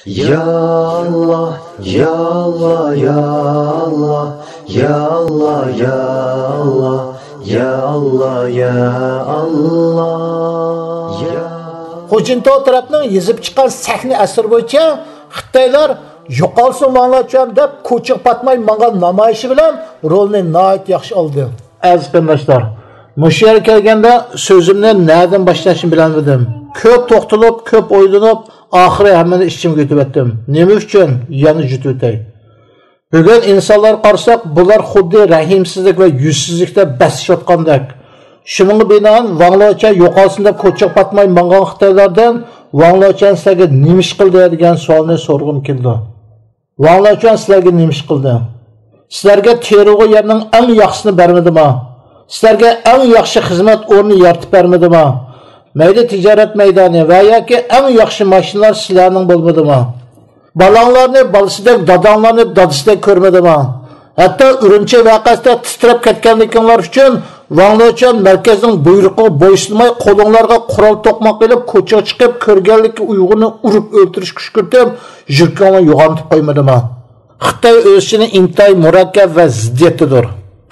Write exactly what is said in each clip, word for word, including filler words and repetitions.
يا ئاللا، يا ئاللا، يا ئاللا، يا ئاللا، يا ئاللا، يا ئاللا، يا ئاللا، يا. خۇجىنتاۋ تەرەپنىڭ يېزىپ چىققان سەھنە ئەسىرى بويىچە خىتايلار «يوقالسۇن ۋاڭلېچۈەن» دەپ كوچىغا پاتماي ماڭغان نامايىشى بىلەن رولنى ناھايىتى ياخشى ئالدى. ئەزىز قېرىنداشلار، مۇشۇ يەرگە كەلگەندە سۆزۈمنى نەدىن باشلاشنى بىلەلمىدىم. كۆپ توختىلىپ، كۆپ ئويلىنىپ، ئاخىرى ھەممىنى ئىچىمگە يۇتۇۋەتتىم. نېمە ئۈچۈن؟ يەنە يۇتۇۋېتەي. بۈگۈن ئىنسانلارغا قارىساق، بۇلار خۇددى رەھىمسىزلىك ۋە يۈزسىزلىكتە بەسلىشىۋاتقاندەك. شۇنىڭغا بىنائەن، «ۋاڭلېچۈەن يوقالسۇن» دەپ كوچىغا پاتماي ماڭغان خىتايلاردىن، «ۋاڭلېچۈەن سىلەرگە نېمە ئىش قىلدى؟» دېگەن سوئالنى سورىغۇم كېلىدۇ. «ۋاڭلېچۈەن سىلەرگە نېمە ئىش قىلدى؟ سىلەرگە تېرىلغۇ يەرنىڭ ئەڭ ياخشىسىنى بەرمىدىما؟ سىلەرگە ئەڭ ياخشى خىزمەت ئورنى يارىتىپ بەرمىدىما؟ مەيلى تىجارەت مەيدانى ۋە ياكى ئەڭ ياخشى ماشىنىلار سىلەرنىڭ بولمىدىما؟ بالاڭلارنى بالىسىدەك، داداڭلارنى دادىسىدەك كۆرمىدىما؟ ھەتتا ئۈرۈمچى ۋەقەسىدە تىترەپ كەتكەنلىكىڭلار ئۈچۈن ۋاڭلېچۈەن مەركەزنىڭ بۇيرۇقىغا بويسۇنماي، قولۇڭلارغا قورال توقماق ئېلىپ، كوچىغا چىقىپ، كۆرگەنلىكى ئۇيغۇرنى ئۇرۇپ ئۆلتۈرۈشكە كۈشكۈرتۈپ، يۈرىكىڭلارنى يوغانتىپ قويمىدىما؟ خىتاي ئۆز ئىچىدە ئىنتايىن مۇرەككەپ ۋە زىددىيەتتىدۇر.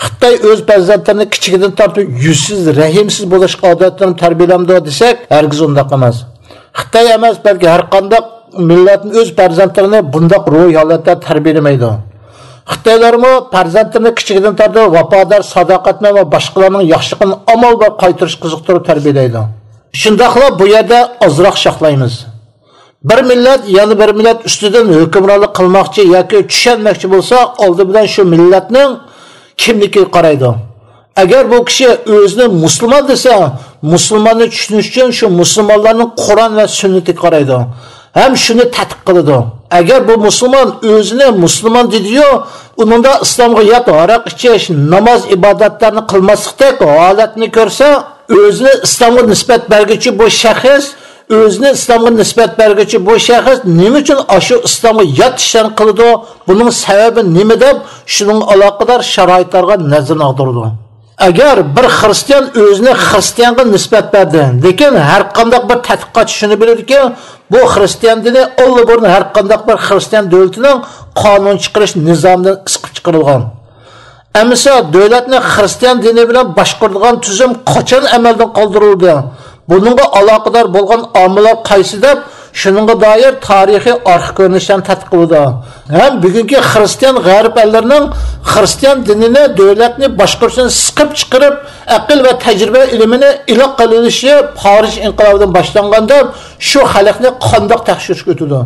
خىتاي ئۆز پەرزەنتلىرىنى كىچىكىدىن تارتىپ يۈزسىز، رەھىمسىز بولۇشقا ئادەتلىنىپ تەربىيەلەمدۇ دېسەك، ھەرگىز ئۇنداق ئەمەس. خىتاي ئەمەس، بەلكى ھەر قانداق مىللەتمۇ ئۆز پەرزەنتلىرىنى بۇنداق روھىي ھالەتتە تەربىيەلىمەيدۇ. خىتايلارمۇ پەرزەنتلىرىنى كىچىكىدىن تارتىپ ۋاپادار، ساداقەتمەن ۋە باشقىلارنىڭ ياخشىلىقىنى ئامال بار قايتۇرۇشقا قىزىقتۇرۇپ تەربىيەلەيدۇ. شۇنداقلا بۇ يەردە ئازراق شاخلايمىز. بىر مىللەت يەنە بىر مىللەت ئۈستىدىن ھۆكۈمرانلىق قىلماقچى ياكى چۈشەنمەكچى بولسا، ئالدى بىلەن شۇ مىللەتنىڭ كىملىكىگە قارايدۇ. ئەگەر بۇ كىشى ئۆزىنى مۇسۇلمان دېسە، مۇسۇلماننى چۈشىنىش ئۈچۈن شۇ مۇسۇلمانلارنىڭ قۇرئان ۋە سۈننىتىگە قارايدۇ ھەم شۇنى تەتقىق قىلىدۇ. ئەگەر بۇ مۇسۇلمان ئۆزىنى مۇسۇلمان دېدىيۇ، ئۇنىڭدا ئىسلامغا يات ھاراق ئىچىش، ناماز ئىبادەتلەرنى قىلماسلىقتەك ھالەتنى كۆرسە، ئۆزىنى ئىسلامغا نىسبەت بەرگۈچى بۇ شەخس، ئۆزىنى ئىسلامغا نىسبەت بەرگۈچى بۇ شەخس نېمە ئۈچۈن ئاشۇ ئىسلامغا يات ئىشلارنى قىلىدۇ؟ بۇنىڭ سەۋەبى نېمە دەپ، شۇنىڭغا ئالاقىدار شارائىتلارغا نەزىرىنى ئاغدۇرىدۇ. ئەگەر بىر خىرىستىيان ئۆزىنى خىرىستىيانغا نىسبەت بەردى، لېكىن ھەر قانداق بىر تەتقىقاتچى شۇنى بىلىدۇكى، بۇ خىرىستىيان دىنى ئاللىبۇرۇن ھەر قانداق بىر خىرىستىيان دۆلىتىنىڭ قانۇن چىقىرىش نىزامىدىن سىقىپ چىقىرىلغان. ئەمىسە دۆلەتنى خىرىستىيان دىنى بىلەن باشقۇرىدىغان تۈزۈم قاچان ئەمەلدىن قالدۇرۇلدى؟ بۇنىڭغا ئالاقىدار بولغان ئامىللار قايسى دەپ، شۇنىڭغا دائىر تارىخىي ئارخا كۆرۈنۈشلەرنى تەتقىق قىلىدۇ. ھەم بۈگۈنكى خىرىستىيان غەرب ئەللىرىنىڭ خىرىستىيان دىنىنى دۆلەتنى باشقۇرۇشتىن سىقىپ چىقىرىپ، ئەقىل ۋە تەجرىبە ئىلمىنى ئىلاق قىلىۋېلىشى پارىژ ئىنقىلابىدىن باشلانغان دەپ، شۇ خەلقنى قانداق تەكشۈرۈشكە ئۆتىدۇ؟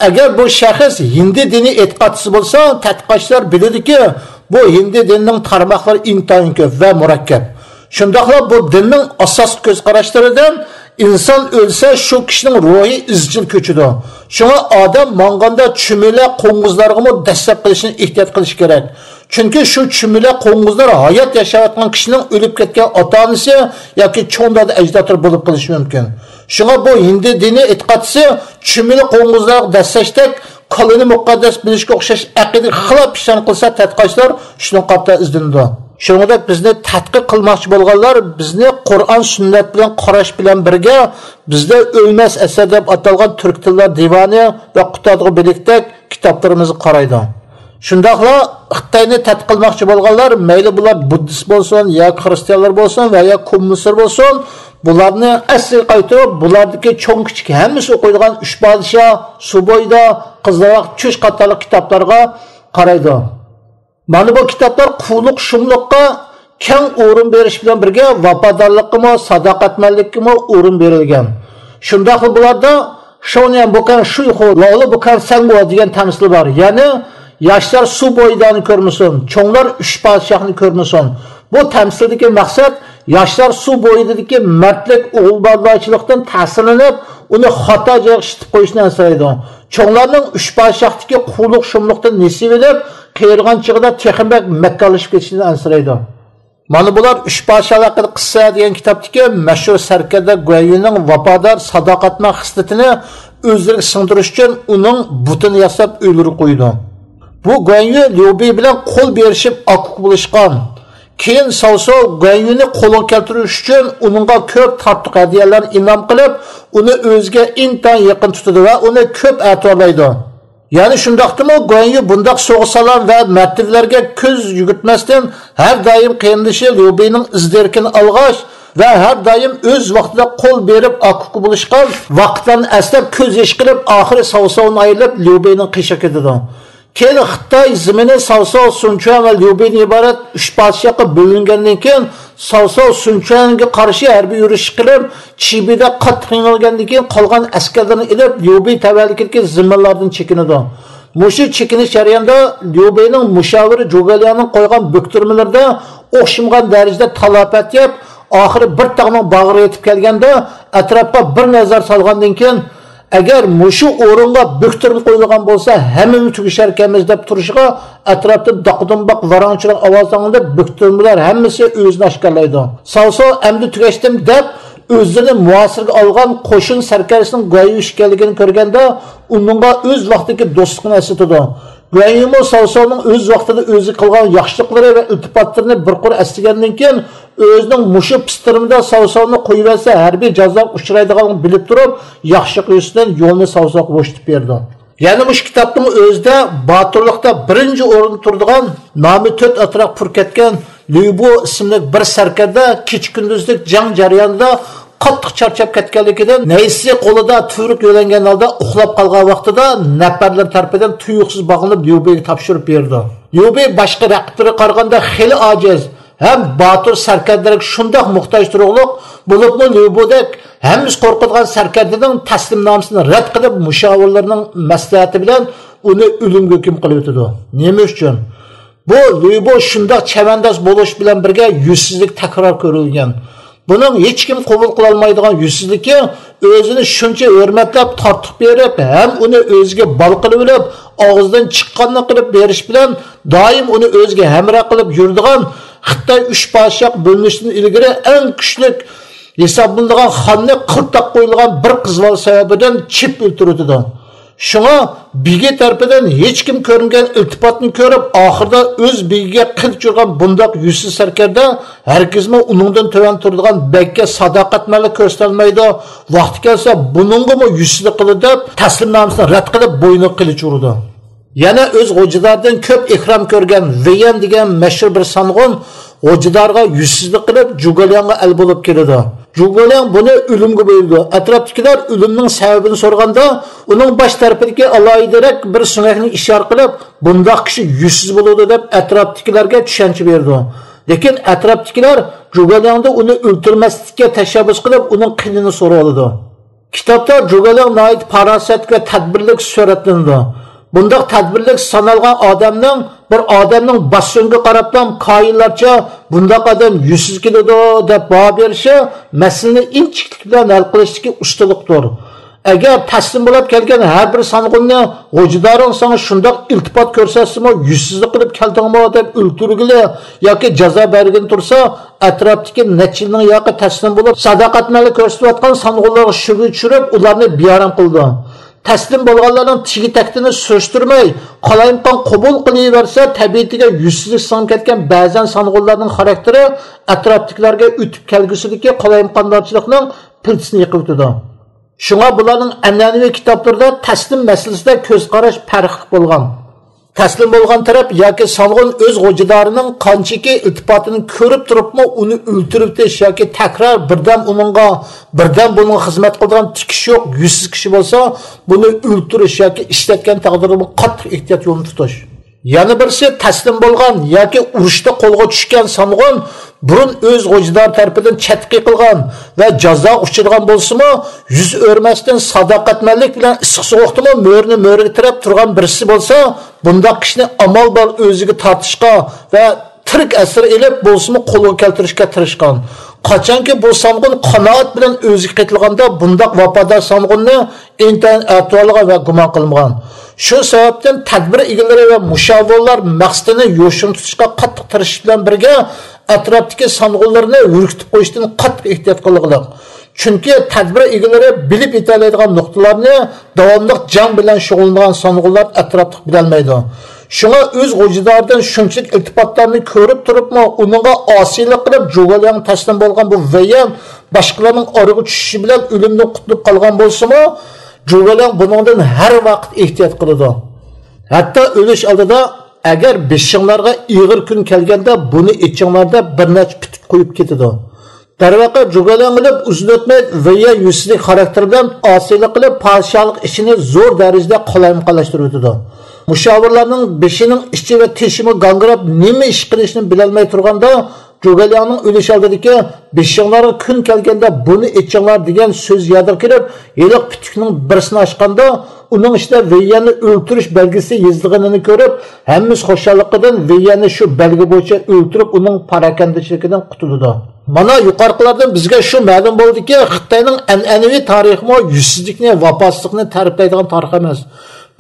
ئەگەر بۇ شەخس ھىندى دىنى ئېتىقادچىسى بولسا، تەتقىقاتچىلار بىلىدۇكى، بۇ ھىندى دىنىنىڭ تارماقلىرى ئىنتايىن كۆپ ۋە مۇرەككەپ. شۇنداقلا بۇ دىننىڭ ئاساسلىق كۆز قاراشلىرىدىن، ئىنسان ئۆلسە، شۇ كىشىنىڭ روھى ئىزچىل كۆچىدۇ. شۇڭا ئادەم ماڭغاندا چۈمۈلە قوڭغۇزلارغىمۇ دەسسەپ قېلىشنى ئېھتىيات قىلىش كېرەك. چۈنكى شۇ چۈمۈلە قوڭغۇزلار ھايات ياشاۋاتقان كىشىنىڭ ئۆلۈپ كەتكەن ئاتا-ئانىسى ياكى چوڭ دادا-ئەجدادلىرى بولۇپ قېلىشى مۇمكىن. شۇڭا بۇ ھىندى دىنىي ئېتىقادچىسى چۈمۈلە قوڭغۇزلارغا دەسسەشتەك كالىنى مۇقەددەس بىلىشكە ئوخشاش ئەقىدىگە خىلاپ ئىشلارنى قىلسا، تەتقىقاتچىلار شۇنىڭغا قارىتا ئىزدىنىدۇ. شۇنىڭدەك بىزنى تەتقىق قىلماقچى بولغانلار بىزنى قۇرئان سۈننەت بىلەن قاراش بىلەن بىرگە، بىزدە ئۆلمەس ئەسەر دەپ ئاتالغان تۈرك تىللار دىۋانى ۋە قۇتادغۇ بىلىكتەك كىتابلىرىمىزغا قارايدۇ. شۇنداقلا خىتاينى تەتقىق قىلماقچى بولغانلار، مەيلى بۇلار بۇددىست بولسۇن، يا خىرىستىيانلار بولسۇن ۋە يا كوممۇنىستلار بولسۇن، بۇلارنى ئەسلىگە قايتۇرۇپ، بۇلاردىكى چوڭ-كىچىك ھەممىسى ئوقۇيدىغان ئۈچ پادىشاھ، سۇ بويىدا، قىزىلراق چۈش قاتارلىق كىتابلارغا قارايدۇ. مانا بۇ كىتابلار قۇۋلۇق شۇملۇققا كەڭ ئورۇن بېرىش بىلەن بىرگە، ۋاپادارلىققىمۇ، ساداقەتمەنلىككىمۇ ئورۇن بېرىلگەن. شۇنداقلا بۇلاردا «少年不看水浒，老了不看三国» دېگەن تەمسىل بار. يەنى، ياشلار سۇ بويىدانى كۆرمىسۇن، چوڭلار ئۈچ پادىشاھنى كۆرمىسۇن. بۇ تەمسىلدىكى مەقسەت ياشلار سۇ بويىدىدىكى مەردلىك، ئوغۇل بالىلارچىلىقتىن تەسىرلىنىپ، ئۇنى خاتا جايغا ئىشلىتىپ قويۇشنى ئەنسىرەيدۇ. چوڭلارنىڭ ئۈچ پادىشاھتىكى قۇۋلۇق شۇملۇقتىن نېسىۋە ئېلىپ، قېرىغان چېغىدا تېخىمۇ بەك مەككانلىشىپ كېتىشىدىن ئەنسىرەيدۇ. مانا بۇلار «ئۈچ پادىشاھ ھەققىدە قىسسە» دېگەن كىتابتىكى مەشھۇر سەركەردە گۇەنيۈنىڭ ۋاپادار، ساداقەتمەن خىسلىتىنى ئۆزلىرىگە سىڭدۈرۈش ئۈچۈن ئۇنىڭ بۇتىنى ياساپ ئۆيلىرىگە قويىدۇ. بۇ گۇەنيۈ ليۇبى بىلەن قول بېرىشىپ ئاكا-ئۇكا بولۇشقان. كېيىن ساۋسو گۇەنيۈنى قولغا كەلتۈرۈش ئۈچۈن ئۇنىڭغا كۆپ تارتۇق ھەدىيەلەرنى ئىنئام قىلىپ، ئۇنى ئۆزىگە ئىنتايىن يېقىن تۇتىدۇ ۋە ئۇنى كۆپ ئەتىۋارلايدۇ. يەنە شۇنداقتىمۇ، گۇەنيۈ بۇنداق سوغۇق سالام ۋە مەرتىۋىلەرگە كۆز يۈگۈرتمەستىن، ھەر دائىم قېرىندىشى ليۇبېينىڭ ئىز دېرىكىنى ئالغاچ ۋە ھەر دائىم ئۆز ۋاقتىدا قول بېرىپ ئاكا-ئۇكا بولۇشقان ۋاقىتلارنى ئەسلەپ، كۆز يېشى قىلىپ، ئاخىرى ساۋساۋنى ئايرىلىپ، ليۇبېينىڭ قېشىغا كېتىدۇ. كېيىن خىتاي زېمىنى ساۋساۋ، سۇنچۈەن ۋە ليۇبېيدىن ئىبارەت ئۈچ پادىشاھقا بۆلۈنگەندىن كېيىن، ساۋساۋ سۇنچۈەنگە قارشى ھەربىي يۈرۈش قىلىپ، چىبىدە قاتتىق يېڭىلگەندىن كېيىن، قالغان ئەسكەرلىرىنى ئېلىپ، ليۇبېي تەۋەلىكىدىكى زېمىنلاردىن چېكىنىدۇ. مۇشۇ چېكىنىش جەريانىدا ليۇبېينىڭ مۇشاۋىرى جۇگېلياڭنىڭ قويغان بۆكتۈرمىلىرىدە ئوخشىمىغان دەرىجىدە تالاپەت يەپ، ئاخىرى بىر تاغنىڭ باغرىغا يېتىپ كەلگەندە، ئەتراپقا بىر نەزەر سالغاندىن كېيىن، ئەگەر مۇشۇ ئورۇنغا بۆكتۈرمە قويۇلغان بولسا، ھەممىمىز تۈگىشەركەنمىز دەپ تۇرۇشىغا، ئەتراپتا داقدۇمباق ۋاراڭ-چۇرۇڭ ئاۋازى ئاڭلىنىپ، بۆكتۈرمىلەر ھەممىسى ئۆزىنى ئاشكارىلايدۇ. ساۋساۋ ئەمدى تۈگەشتىم دەپ، ئۆزلىرىنى مۇھاسىرىگە ئالغان قوشۇن سەركەردىسىنىڭ گۇەنيۈ ئىكەنلىكىنى كۆرگەندە، ئۇنىڭغا ئۆز ۋاقتىدىكى دوستلۇقىنى ئەسلىتىدۇ. گۇەنيۈمۇ ساۋساۋنىڭ ئۆز ۋاقتىدا ئۆزىگە قىلغان ياخشىلىقلىرى ۋە ئىلتىپاتلىرىنى بىر قۇر ئەسلىگەندىن كېيىن، ئۆزىنىڭ مۇشۇ پىستىرمىدا ساۋساۋنى قويۇۋەتسە، ھەربىي جازاغا ئۇچرايدىغانلىقىنى بىلىپ تۇرۇپ، ياخشىلىقى يۈزىسىدىن يولنى ساۋساۋغا بوشىتىپ بېرىدۇ. يەنە مۇشۇ كىتابنىڭ ئۆزىدە باتۇرلۇقتا بىرىنچى ئورۇندا تۇرىدىغان، نامى تۆت ئاتراق پۇر كەتكەن لۈيبۇ ئىسىملىك بىر سەركەردە كېچە-كۈندۈزلۈك جەڭ جەريانىدا قاتتىق چارچاپ كەتكەنلىكىدىن، نەيزىسى قولىدا تۈۋرۈك يۆلەنگەن ھالدا ئۇخلاپ قالغان ۋاقتىدا، نەپەرلىرى تەرىپىدىن تۇيۇقسىز باغلىنىپ، ليۇبېيگە تاپشۇرۇپ بېرىدۇ. ليۇبېي باشقا رەقىبلىرىگە قارىغاندا خېلى ئاجىز ھەم باتۇر سەركەردىلەرگە شۇنداق موھتاج تۇرۇقلۇق، بولۇپمۇ ليۇبېيدەك ھەممىسى قورقىدىغان سەركەردىنىڭ تەسلىمنامىسىنى رەت قىلىپ، مۇشاۋىرلىرىنىڭ مەسلىھەتى بىلەن ئۇنى ئۆلۈمگە ھۆكۈم قىلىۋېتىدۇ. نېمە ئۈچۈن؟ بۇ لۈيبۇ شۇنداق چەۋەنداز بولۇش بىلەن بىرگە يۈزسىزلىك تەكرار كۆرۈلگەن. بۇنىڭ ھېچكىم قوبۇل قىلالمايدىغان يۈزسىزلىكى، ئۆزىنى شۇنچە ھۆرمەتلەپ، تارتۇق بېرىپ ھەم ئۇنى ئۆزىگە بالا قىلىۋېلىپ، ئاغزىدىن چىققاننى قىلىپ بېرىش بىلەن دائىم ئۇنى ئۆزىگە ھەمراھ قىلىپ يۈرىدىغان خىتاي ئۈچ پادىشاھقا بۆلۈنۈشتىن ئىلگىرى ئەڭ كۈچلۈك ھېسابلىنىدىغان خاننى قىلتاق قويۇلغان بىر قىز بالا سەۋەبىدىن چېپىپ ئۆلتۈرۈۋېتىدۇ. شۇڭا بېگى تەرىپىدىن ھېچكىم كۆرمىگەن ئىلتىپاتنى كۆرۈپ، ئاخىرىدا ئۆز بېگىگە قىلىچ ئۇرغان بۇنداق يۈزسىز سەركەردە ھەرگىزمۇ ئۇنىڭدىن تۆۋەن تۇرىدىغان بەگكە ساداقەتمەنلىك كۆرسىتەلمەيدۇ. ۋاقتى كەلسە، بۇنىڭغىمۇ يۈزسىزلىك قىلىدۇ دەپ، تەسلىمنامىسىنى رەت قىلىپ، بوينىغا قىلىچ ئۇرىدۇ. يەنە ئۆز غوجىدارىدىن كۆپ ئىكرام كۆرگەن ۋېيەن دېگەن مەشھۇر بىر سانغۇن غوجىدارغا يۈزسىزلىك قىلىپ، جۇگولياڭغا ئەل بولۇپ كېلىدۇ. جۇگولياڭ بۇنى ئۆلۈمگە بۇيرۇيدۇ. ئەتراپتىكىلەر ئۆلۈمنىڭ سەۋەبىنى سورىغاندا، ئۇنىڭ باش تەرىپىدىكى ئالاھىدىرەك بىر سۆڭەكنى ئىشارە قىلىپ، بۇنداق كىشى يۈزسىز بولىدۇ دەپ، ئەتراپتىكىلەرگە چۈشەنچە بېرىدۇ. لېكىن ئەتراپتىكىلەر جۇگولياڭدىن ئۇنى ئۆلتۈرمەسلىككە تەشەببۇس قىلىپ، ئۇنىڭ قېنىنى سورىۋالىدۇ. كىتابتا جۇگولياڭ ناھايىتى پاراسەتلىك ۋە تەدبىرلىك سۈرەتلىنىدۇ. بۇنداق تەدبىرلىك سانالغان ئادەمنىڭ بىر ئادەمنىڭ باش سۆڭىكىگە قاراپلا كاھىنلارچە «بۇنداق ئادەم يۈزسىز كېلىدۇ» دەپ باھا بېرىشى مەسىلىنى ئىنچىكىلىك بىلەن ھەل قىلىشتىكى ئۇستىلىقتۇر. ئەگەر تەسلىم بولاپ كەلگەن ھەر بىر سانغۇننى غوجىدارىڭ ساڭا شۇنداق ئىلتىپات كۆرسەتسىمۇ، «يۈزسىزلىك قىلىپ كەلدىڭمۇ؟» دەپ ئۆلتۈرگىلى ياكى جازا بەرگىلى تۇرسا، ئەتراپتىكى نەچچە يىلنىڭ ياقى تەسلىم بولۇپ، ساداقەتمەنلىك كۆرسىتىۋاتقان سانغۇنلارغا شۈبھە چۈشۈرۈپ، ئۇلارنى بىئارام قىلىدۇ. تەسلىم بولغانلارنىڭ تېگى-تەكتىنى سۈرۈشتۈرمەي، قالايمىقان قوبۇل قىلىۋەرسە، تەبىئىتىگە يۈزسىزلىك سىڭىپ كەتكەن بەزەن سانغۇنلارنىڭ خاراكتېرى ئەتراپتىكىلەرگە ئۆتۈپ كەلگۈسىدىكى قالايمىقاندارچىلىقنىڭ پىلتىسىنى يېقىۋېتىدۇ. شۇڭا بۇلارنىڭ ئەنئەنىۋى كىتابلىرىدا تەسلىم مەسىلىسىدە كۆز قاراش پەرقلىق بولغان. تەسلىم بولغان تەرەپ ياكى سانغۇن ئۆز غوجىدارىنىڭ قانچىكى ئىلتىپاتىنى كۆرۈپ تۇرۇپمۇ ئۇنى ئۆلتۈرۈۋېتىش ياكى تەكرار بىردەم ئۇنىڭغا، بىردەم بۇنىڭغا خىزمەت قىلىدىغان تىكىشى يوق يۈزسىز كىشى بولسا، بۇنى ئۆلتۈرۈش ياكى ئىشلەتكەن تەقدىردىمۇ قاتتىق ئېھتىيات يولىنى تۇتۇش. يەنە بىرسى، تەسلىم بولغان ياكى ئۇرۇشتا قولغا چۈشكەن سانغۇن بۇرۇن ئۆز غوجىدارى تەرىپىدىن چەتكى قىلغان ۋە جازاغا ئۇچرىغان بولسىمۇ، يۈز ئۆرمەستىن ساداقەتمەنلىك بىلەن ئىسسىق سوغۇقتىمۇ مۆرىنى مۆرىگە تىرەپ تۇرغان بىرسى بولسا، بۇنداق كىشىنى ئامال بار ئۆزىگە تارتىشقا ۋە تىرىك ئەسىر ئېلىپ بولسىمۇ قولغا كەلتۈرۈشكە تىرىشقان. قاچانكى بۇ سانغۇن قانائەت بىلەن ئۆزىگە قېتىلغاندا، بۇنداق ۋاپادار سانغۇننى ئىنتايىن ئەتىۋارلىغان ۋە گۇمان قىلمىغان. شۇ سەۋەبتىن تەدبىر ئىگىلىرى ۋە مۇشاۋىرلار مەقسىتىنى يوشۇرۇن تۇتۇشقا قاتتىق تىرىشىش بىلەن بىرگە، ئەتراپتىكى سانغۇنلىرىنى ھۈركۈتۈپ قويۇشتىن قاتتىق ئېھتىيات قىلغىلىق. چۈنكى تەدبىر ئىگىلىرى بىلىپ يېتەلەيدىغان نۇقتىلارنى داۋاملىق جەڭ بىلەن شۇغۇللىنىدىغان سانغۇنلار ئەتراپلىق بىلەلمەيدۇ. شۇڭا ئۆز غوجىدارىدىن شۇنچىلىك ئىلتىپاتلارنى كۆرۈپ تۇرۇپمۇ، ئۇنىڭغا ئاسىيلىق قىلىپ، جۇگولياڭ تەسلىم بولغان بۇ ۋېيەن باشقىلارنىڭ ئارىغا چۈشۈشى بىلەن ئۆلۈمدىن قۇتۇلۇپ قالغان بولسىمۇ، جۇگەلياڭ بۇنىڭدىن ھەر ۋاقىت ئېھتىيات قىلىدۇ. ھەتتا ئۆلۈش ئالدىدا، «ئەگەر بېشىڭلارغا ئېغىر كۈن كەلگەندە بۇنى ئېچىڭلار» دەپ بىر نەچچە پۈتۈك قويۇپ كېتىدۇ. دەرۋەقە، جۇگەلياڭ ئۆلۈپ ئۇزۇن ئۆتمەي، ۋېييەن يۈزسىزلىك خاراكتېرى بىلەن ئاسىيلىق قىلىپ، پادىشاھلىق ئىشىنى زور دەرىجىدە قالايمىقانلاشتۇرۇۋېتىدۇ. مۇشاۋىرلارنىڭ بېشىنىڭ ئىچى ۋە تېشىمۇ گاڭگىراپ، نېمە ئىش قىلىشنى بىلەلمەي تۇرغاندا، جۇگەلياڭنىڭ ئۆلۈش ئالدىدىكى «بېشىڭلارغا كۈن كەلگەندە بۇنى ئېچىڭلار» دېگەن سۆز يادىغا كېلىپ، ھېلىقى پۈتۈكنىڭ بىرسىنى ئاچقاندا، ئۇنىڭ ئىچىدە ۋېييەننى ئۆلتۈرۈش بەلگىسى يېزىلغىنىنى كۆرۈپ، ھەممىسى خۇشاللىقىدىن ۋېييەننى شۇ بەلگە بويىچە ئۆلتۈرۈپ، ئۇنىڭ پاراكەندىچىلىكىدىن قۇتۇلىدۇ. مانا يۇقىرىقىلاردىن بىزگە شۇ مەلۇم بولدىكى، خىتاينىڭ ئەنئەنىۋى تارىخىمۇ يۈزسىزلىكنى، ۋاپاسىزلىقنى تەرىپلەيدىغان تارىخ ئەمەس.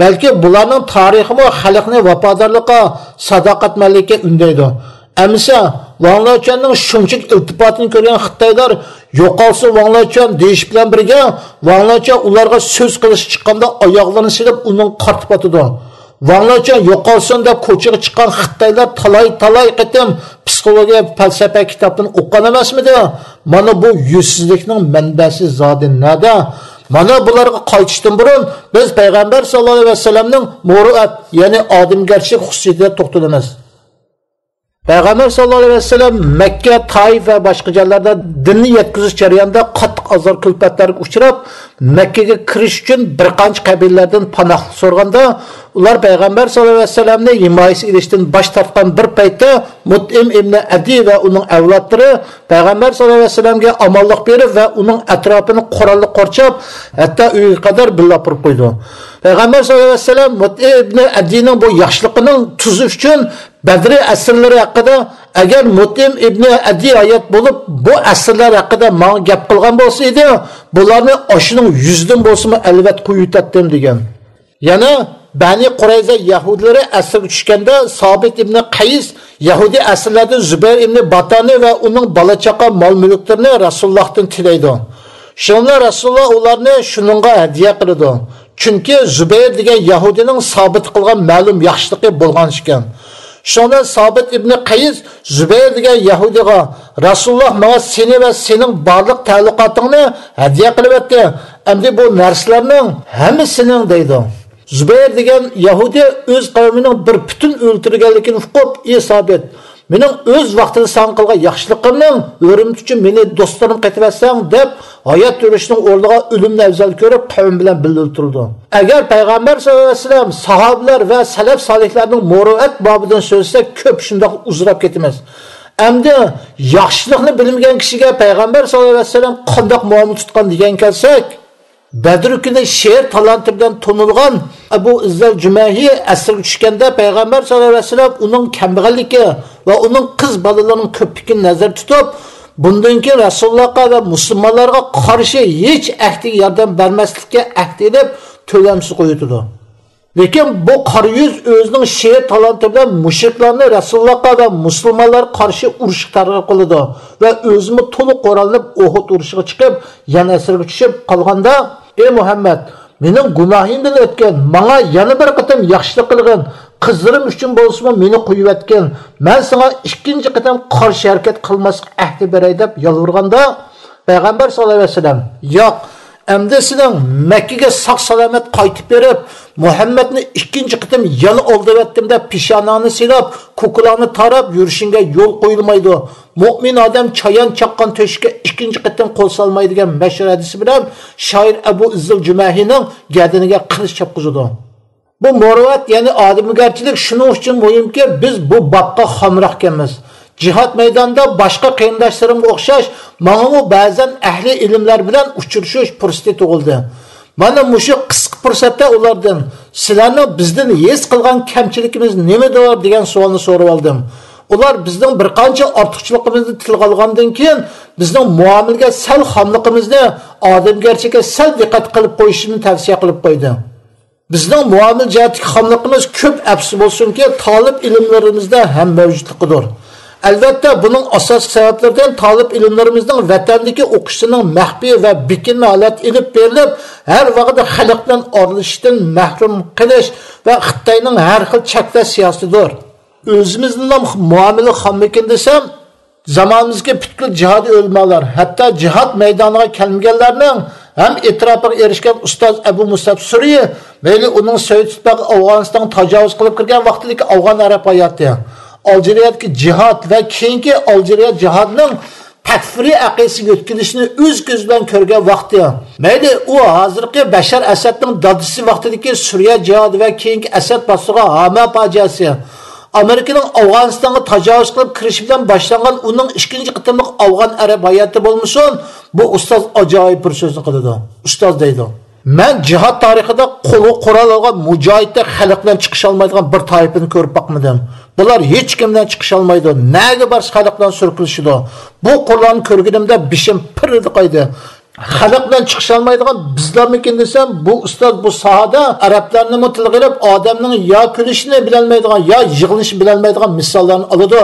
بەلكى بۇلارنىڭ تارىخىمۇ خەلقنى ۋاپادارلىققا، ساداقەتمەنلىككە ئۈندەيدۇ. ئەمىسە، ۋاڭ لېچۈەننىڭ شۇنچىلىك ئىلتىپاتىنى كۆرگەن خىتايلار «يوقالسۇن ۋاڭ لېچۈەن» دېيىش بىلەن بىرگە، ۋاڭ لېچۈەن ئۇلارغا سۆز قىلىشقا چىققاندا ئاياغلىرىنى سېلىپ ئۇنىڭغا قارىتىۋاتىدۇ. «ۋاڭ لېچۈەن يوقالسۇن» دەپ كوچىغا چىققان خىتايلار تالاي-تالاي قېتىم پسىخولوگىيە، پەلسەپە كىتابىنى ئوقۇغان ئەمەسمىدى؟ مانا بۇ يۈزسىزلىكنىڭ مەنبەسى زادى نەدە؟ مانا بۇلارغا قايتىشتىن بۇرۇن بىز پەيغەمبەر ساللاللاھۇ ئەلەيھى ۋەسەللەمنىڭ مۇرۇئەت، يەنى ئادەمگەرچىلىك خۇسۇسىيىتىدە توختىلىمىز. پەيغەمبەر ساللاللاھۇ ئەلەيھى ۋەسەللەم مەككە، تائىف ۋە باشقا جايلاردا دىننى يەتكۈزۈش جەريانىدا قاتتىق ئازار-كۈلپەتلەرگە ئۇچراپ، مەككىگە كىرىش ئۈچۈن بىر قانچە قەبىلىلەردىن پاناھلىق سورىغاندا، ئۇلار پەيغەمبەر ساللاللاھۇ ئەلەيھى ۋەسەللەمنى ھىمايىسىگە ئېلىشتىن باش تارتقان بىر پەيتتە، مۇتئىم ئىبنى ئەدى ۋە ئۇنىڭ ئەۋلادلىرى پەيغەمبەر ساللاللاھۇ ئەلەيھى ۋەسەللەمگە ئامانلىق بېرىپ ۋە ئۇنىڭ ئەتراپىنى قوراللىق قورشاپ، ھەتتا ئۆيىگە قەدەر بىللە ئاپىرىپ قويىدۇ. پەيغەمبەر ساللاللاھۇ ئەلەيھى ۋەسەللەم مۇتئىم ئىبنى ئەدىنىڭ بۇ ياخشىلىقىنىڭ تۇزى ئۈچۈن بەدرى ئەسىرلىرى ھەققىدە، «ئەگەر مۇتئىم ئىبنى ئەدى ھايات بولۇپ، بۇ ئەسىرلەر ھەققىدە ماڭا گەپ قىلغان بولسا ئىدى، بۇلارنى ئاشۇنىڭ يۈزىدىن بولسىمۇ ئەلۋەتتە قويۇۋېتەتتىم» دېگەن. يەنە بەنى قۇرەيزە يەھۇدىيلىرى ئەسىرگە چۈشكەندە، سابىت ئىبنى قەيس يەھۇدىي ئەسىرلەردىن زۇبەير ئىبنى باتانى ۋە ئۇنىڭ بالا-چاقا، مال-مۈلۈكلىرىنى رەسۇلۇللاھتىن تىلەيدۇ. شۇنىڭ بىلەن رەسۇلۇللاھ ئۇلارنى شۇنىڭغا ھەدىيە قىلىدۇ. چۈنكى زۇبەير دېگەن يەھۇدىينىڭ سابىتقا قىلغان مەلۇم ياخشىلىقى بولغان ئىكەن. شۇنىڭ بىلەن سابىت ئىبنى قەيس زۇبەير دېگەن يەھۇدىيغا، «رەسۇلۇللاھ ماڭا سېنى ۋە سېنىڭ بارلىق تەئەللۇقاتىڭنى ھەدىيە قىلىۋەتتى. ئەمدى بۇ نەرسىلەرنىڭ ھەممىسى سېنىڭ» دەيدۇ. زۇبەير دېگەن يەھۇدىي ئۆز قەۋمىنىڭ بىر پۈتۈن ئۆلتۈرگەنلىكىنى ئۇقۇپ، «ئى سابىت، مېنىڭ ئۆز ۋاقتىدا ساڭا قىلغان ياخشىلىقىمنىڭ ھۆرمىتى ئۈچۈن مېنى دوستلىرىم قېتىۋەتسەڭ» دەپ، ھايات يۈرۈشنىڭ ئورنىغا ئۆلۈمنى ئەۋزەل كۆرۈپ، قەۋمى بىلەن بىللە ئۆلتۈرۈلىدۇ. ئەگەر پەيغەمبەر ساللاللاھۇ ئەلەيھى ۋەسەللەم، ساھابىلەر ۋە سەلەف سالىھلارنىڭ مۇرۇئەت بابىدىن سۆزلىسەك، كۆپ شۇنداق ئۇزىراپ كېتىمىز. ئەمدى ياخشىلىقنى بىلمىگەن كىشىگە پەيغەمبەر ساللاللاھۇ ئەلەيھى ۋەسەللەم قانداق مۇئامىلە تۇتقان دېگەن كەلسەك، بەدرى كۈنى شېئىر تالانتى بىلەن تونۇلغان ئەبۇ ئىززەل جۈمەھى ئەسىرگە چۈشكەندە، پەيغەمبەر ساللاللاھۇ ئەلەيھى ۋەسەللەم ئۇنىڭ كەمبەغەللىكى ۋە ئۇنىڭ قىز بالىلىرىنىڭ كۆپلۈكىنى نەزەردە تۇتۇپ، بۇندىن كېيىن رەسۇلۇللاھقا ۋە مۇسۇلمانلارغا قارشى ھېچ ئەھدىگە ياردەم بەرمەسلىككە ئەھدى ئېلىپ، تۆلەمسىز قويۇۋېتىدۇ. لېكىن بۇ قارا يۈز ئۆزىنىڭ شېئىر تالانتى بىلەن مۇشرىكلارنى رەسۇلۇللاھقا ۋە مۇسۇلمانلارغا قارشى ئۇرۇشقا تەرغىب قىلىدۇ ۋە ئۆزىمۇ تولۇق قوراللىنىپ ئۇھۇد ئۇرۇشىغا چىقىپ، يەنە ئەسىرگە چۈشۈپ قالغاندا، «ئەي مۇھەممەد، مېنىڭ گۇناھىمدىن ئۆتكىن، ماڭا يەنە بىر قېتىم ياخشىلىق قىلغىن، قىزلىرىم ئۈچۈن بولسىمۇ مېنى قويۇۋەتكىن، مەن ساڭا ئىككىنچى قېتىم قارشى ھەرىكەت قىلماسلىق ئەھدى بېرەي» دەپ يالۋۇرغاندا، پەيغەمبەر ساللاللاھۇ ئەلەيھى ۋەسەللەم، «ياق، ئەمدى سېنىڭ مەككىگە ساق-سالامەت قايتىپ بېرىپ، مۇھەممەدنى ئىككىنچى قېتىم يەنە ئالدىۋەتتىم دەپ پېشانەڭنى سىلاپ، كوكۇلاڭنى تاراپ يۈرۈشۈڭگە يول قويۇلمايدۇ. مۆمىن ئادەم چايان چاققان تۆشۈككە ئىككىنچى قېتىم قول سالمايدۇ» دېگەن مەشھۇر ھەدىسى بىلەن شائىر ئەبۇ ئىززىل جۈمەھىنىڭ گەدىنىگە قىلىچ چاپقۇزىدۇ. بۇ مۇرۇئەت، يەنى ئادەمگەرچىلىك شۇنىڭ ئۈچۈن مۇھىمكى، بىز بۇ بابقا خامراق ئىكەنمىز. جىھاد مەيدانىدا باشقا قېرىنداشلىرىمغا ئوخشاش، ماڭىمۇ بەزەن ئەھلى ئىلىملەر بىلەن ئۇچرىشىش پۇرسىتى تۇغۇلدى. مانا مۇشۇ قىسقا پۇرسەتتە ئۇلاردىن، «سىلەرنىڭ بىزدىن ھېس قىلغان كەمچىلىكىمىز نېمىدۇر؟» دېگەن سوئالنى سورىۋالدىم. ئۇلار بىزنىڭ بىر قانچە ئارتۇقچىلىقىمىزنى تىلغا ئالغاندىن كېيىن، بىزنىڭ مۇئامىلىگە سەل خاملىقىمىزنى، ئادەمگەرچىلىككە سەل دىققەت قىلىپ قويۇشىمىزنى تەۋسىيە قىلىپ قويدى. بىزنىڭ مۇئامىلە جەھەتتىكى خاملىقىمىز كۆپ، ئەپسۇس بولسۇنكى، تالىپ ئىلىملىرىمىزدە ھەم مەۋجۇتلۇقىدۇر. ئەلۋەتتە، بۇنىڭ ئاساسلىق سەۋەبلىرىدىن تالىپ ئىلىملىرىمىزنىڭ ۋەتەندىكى ئوقۇشىنىڭ مەخپىي ۋە بېكىنمە ھالەتتە ئېلىپ بېرىلىپ، ھەر ۋاقىت خەلق بىلەن ئارىلىشىشتىن مەھرۇم قېلىش ۋە خىتاينىڭ ھەر خىل چەكلەش سىياسىتىدۇر. ئۆزىمىزنىڭ مۇئامىلە خاممىكىن دېسەم، زامانىمىزدىكى پۈتكۈل جىھادىي ئۆلىمالار، ھەتتا جىھاد مەيدانىغا كەلمىگەنلەرنىڭ ھەم ئېتىراپىغا ئېرىشكەن ئۇستاز ئەبۇ مۇسئەب سۈرىيى، مەيلى ئۇنىڭ سوۋېت ئىتتىپاقى ئافغانىستانغا تاجاۋۇز قىلىپ كىرگەن ۋاقتىدىكى ئافغان ئەرەب ھاياتى، ئالجىرىيەدىكى جىھاد ۋە كېيىنكى ئالجىرىيە جىھادىنىڭ تەكفىرىي ئەقىدىسىگە يۆتكىلىشىنى ئۆز كۆزى بىلەن كۆرگەن ۋاقتى. مەيلى ئۇ ھازىرقى بەشار ئەسەدنىڭ دادىسى ۋاقتىدىكى سۈرىيە جىھادى ۋە كېيىنكى ئەسەد باستۇرغان ھاما پاجىئەسى، ئامېرىكىنىڭ ئافغانىستانغا تاجاۋۇز قىلىپ كىرىشى بىلەن باشلانغان ئۇنىڭ ئىككىنچى قېتىملىق ئافغان ئەرەب ھاياتى بولمىسۇن، بۇ ئۇستاز ئاجايىپ بىر سۆزنى قىلىدۇ. ئۇستاز دەيدۇ، مەن جىھاد تارىخىدا قولىغا قورال ئالغان مۇجاھىدتەك خەلق بىلەن چىقىشالمايدىغان بىر تائىپىنى كۆرۈپ باقمىدىم. بۇلار ھېچكىم بىلەن چىقىشالمايدۇ. نەگە بارسا خەلق بىلەن سۈركىلىشىدۇ. بۇ قۇرلارنى كۆرگىنىمدە بېشىم پىرىلدىقايدى. خەلق بىلەن چىقىشالمايدىغان بىزلارمىكىن دېسەم، بۇ ئۇستاز بۇ ساھەدە ئەرەبلەرنىمۇ تىلغا ئېلىپ، ئادەمنىڭ يا كۈلۈشىنى بىلەلمەيدىغان، يا يىغلىشىنى بىلەلمەيدىغان مىساللارنى ئالىدۇ.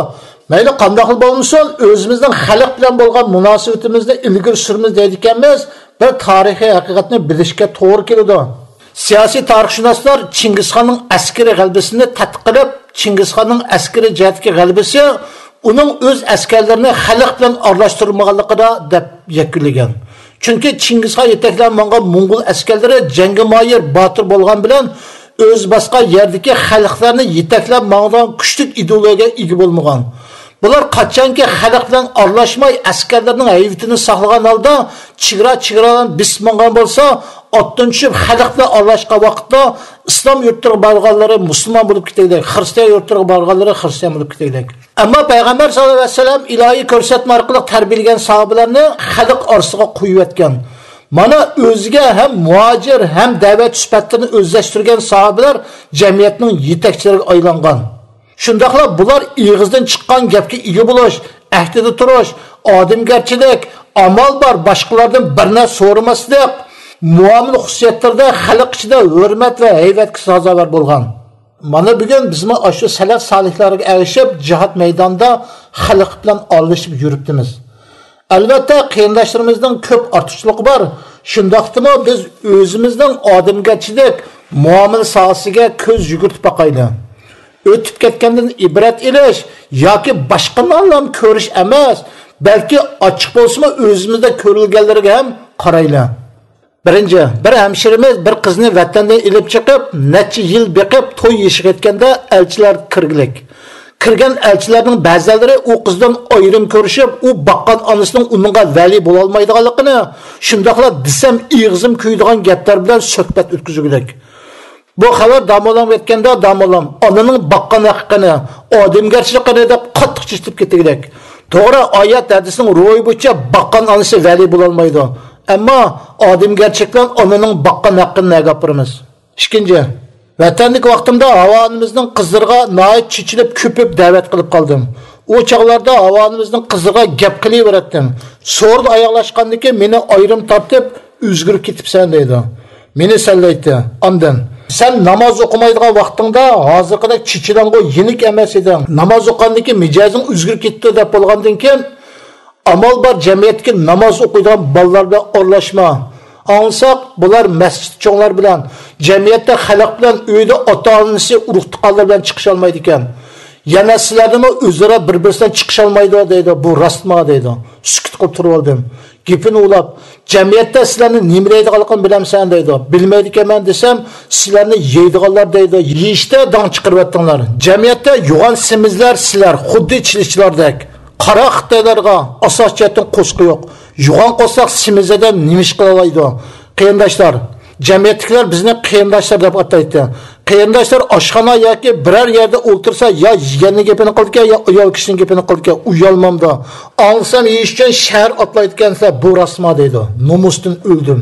مەيلى قانداقلا بولمىسۇن، ئۆزىمىزنىڭ خەلق بىلەن بولغان مۇناسىۋىتىمىزنى ئىلگىرى سۈرىمىز دەيدىكەنمىز، بىر تارىخىي ھەقىقەتنى بىلىشكە توغرا كېلىدۇ. سىياسىي تارىخشۇناسلار چىڭگىزخاننىڭ ئەسكىرىي غەلىبىسىنى تەتقىق قىلىپ، چىڭگىزخاننىڭ ئەسكىرىي جەھەتتىكى غەلىبىسى ئۇنىڭ ئۆز ئەسكەرلىرىنى خەلق بىلەن ئارىلاشتۇرمىغانلىقىدا دەپ يەكۈنلىگەن. چۈنكى چىڭگىزخان يېتەكلەپ ماڭغان موڭغۇل ئەسكەرلىرى جەڭگە ماھىر، باتۇر بولغان بىلەن ئۆزى باسقان يەردىكى خەلقلەرنى يېتەكلەپ ماڭىدىغان كۈچلۈك ئىدېئولوگىيەگە ئىگە بولمىغان. بۇلار قاچانكى خەلق بىلەن ئارىلاشماي، ئەسكەرلىرىنىڭ ھەيۋىتىنى ساقلىغان ھالدا چېگرا، چېگرالارنى بېسىپ ماڭغان بولسا، ئاتتىن چۈشۈپ خەلق بىلەن ئارىلاشقان ۋاقىتتا ئىسلام يۇرتلىرىغا بارغانلىرى مۇسۇلمان بولۇپ كېتەيلى، خىرىستىيان يۇرتلىرىغا بارغانلىرى خىرىستىيان بولۇپ كېتەيلى. ئەمما پەيغەمبەر ساللاللاھۇ ئەلەيھى ۋەسەللەم ئىلاھىي كۆرسەتمە ئارقىلىق تەربىيەلىگەن ساھابىلەرنى خەلق ئارىسىغا قويۇۋەتكەن. مانا ئۆزىگە ھەم مۇھاجىر، ھەم دەۋەتچى سۈپەتلىرىنى ئۆزلەشتۈرگەن ساھابىلەر جەمئىيەتنىڭ يېتەكچىلىرىگە ئايلانغان. شۇنداقلا بۇلار ئېغىزدىن چىققان گەپكە ئىگە بولۇش، ئەھدىدە تۇرۇش، ئادەمگەرچىلىك، ئامال بار باشقىلاردىن بىر نەرسە سورىماسلىق، مۇئامىلە خۇسۇسىيەتلىرىدە خەلق ئىچىدە ھۆرمەت ۋە ھەيۋەتكە سازاۋەر بولغان. مانا بۈگۈن بىزمۇ ئاشۇ سەلەف سالىھلارغا ئەگىشىپ جىھاد مەيدانىدا خەلق بىلەن ئارىلىشىپ يۈرۈپتىمىز. ئەلۋەتتە، قېرىنداشلىرىمىزنىڭ كۆپ ئارتۇقچىلىقى بار. شۇنداقتىمۇ بىز ئۆزىمىزنىڭ ئادەمگەرچىلىك، مۇئامىلە ساھەسىگە كۆز يۈگۈرتۈپ باقايلى. ئۆتۈپ كەتكەندىن ئىبرەت ئېلىش ياكى باشقا نالام كۆرۈش ئەمەس، بەلكى ئاچچىق بولسىمۇ ئۆزىمىزدە كۆرۈلگەنلىرىگە ھەم قارايلى. بىرىنچى، بىر ھەمشىرىمىز بىر قىزنى ۋەتەندىن ئېلىپ چىقىپ، نەچچە يىل بېقىپ، توي يېشىغا يەتكەندە ئەلچىلەر كىرگۈلۈك. كىرگەن ئەلچىلەرنىڭ بەزىلىرى ئۇ قىزدىن ئايرىم كۆرۈشۈپ، ئۇ باققان ئانىسىنىڭ ئۇنىڭغا ۋەلىي بولالمايدىغانلىقىنى، شۇنداقلا دېسەم ئېغىزىم كۆيىدىغان گەپلەر بىلەن سۆھبەت ئۆتكۈزگۈلۈك. بۇ خەۋەر داموللامغا يەتكەندە، داموللام ئانىنىڭ باققان ھەققىنى، ئادەمگەرچىلىكىنى دەپ قاتتىق چېچىلىپ كېتىگۈدەك. توغرا، ئايەت ھەدىسنىڭ روھى بويىچە باققان ئانىسى ۋەلىي بولالمايدۇ. ئەمما ئادەمگەرچىلىك بىلەن ئانىنىڭ باققان ھەققىنى نەگە ئاپىرىمىز؟ ئىككىنچى، ۋەتەندىكى ۋاقتىمدا ھاۋا ئانىمىزنىڭ قىزلىرىغا ناھايىتى چېچىلىپ كۆپۈپ دەۋەت قىلىپ قالدىم. ئۇ چاغلاردا ھاۋا ئانىمىزنىڭ قىزلىرىغا گەپ قىلىۋېرەتتىم. سورۇن ئاياغلاشقاندىن كېيىن مېنى ئايرىم تارتىپ، ئۆزگىرىپ كېتىپسەن دەيدۇ. مېنى سەنلەيتتى. ئاندىن، سەن ناماز ئوقۇمايدىغان ۋاقتىڭدا ھازىرقىدەك چېچىلاڭغۇ، يېنىك ئەمەس ئىدىڭ. ناماز ئوقۇغاندىن كېيىن مىجەزىڭ ئۆزگىرىپ كېتىپتۇ دەپ بولغاندىن كېيىن، ئامال بار جەمئىيەتتىكى ناماز ئوقۇيدىغان بالىلار بىلەن ئارىلاشما. ئاڭلىساق، بۇلار مەسچىتتە چوڭلار بىلەن، جەمئىيەتتە خەلق بىلەن، ئۆيدە ئاتا-ئانىسى، ئۇرۇق-تۇغقانلىرى بىلەن چىقىشالمايدىكەن. يەنە سىلەرنىمۇ ئۆزئارا بىر-بىرسى بىلەن چىقىشالمايدۇ دەيدۇ. بۇ راستما دەيدۇ. سۈكۈت قىلىپ تۇرۇۋالدىم. گېپىنى ئۇلاپ، جەمئىيەتتە سىلەرنى نېمە دەيدىغانلىقىنى بىلەمسەن دەيدۇ. بىلمەيدىكەنمەن دېسەم، سىلەرنى يەيدىغانلار دەيدۇ. يېيىشتە داڭ چىقىرىۋەتتىڭلار. جەمئىيەتتە يوغان سېمىزلەر سىلەر، خۇددى چىلىچىلاردەك. قارا خىتايلارغا ئاساسىي جەھەتتىن قورسىقى يوق. يوغان قورساق سېمىز ئادەم نېمە ئىش قىلالايدۇ؟ قېرىنداشلار، جەمئىيەتتىكىلەر بىزنى قېرىنداشلار دەپ ئاتايتتى. قېرىنداشلار ئاشخانا ياكى بىرەر يەردە ئولتۇرسا، يا يېگەننىڭ گېپىنى قىلىدىكەن، يا ئايال كىشىنىڭ گېپىنى قىلىدىكەن، ئۇيالمامدۇ؟ ئاڭلىسام، يېيىش ئۈچۈن شەھەر ئاتلايدىكەنسىلەر، بۇ راستما دەيدۇ. نومۇستىن ئۆلدۈم.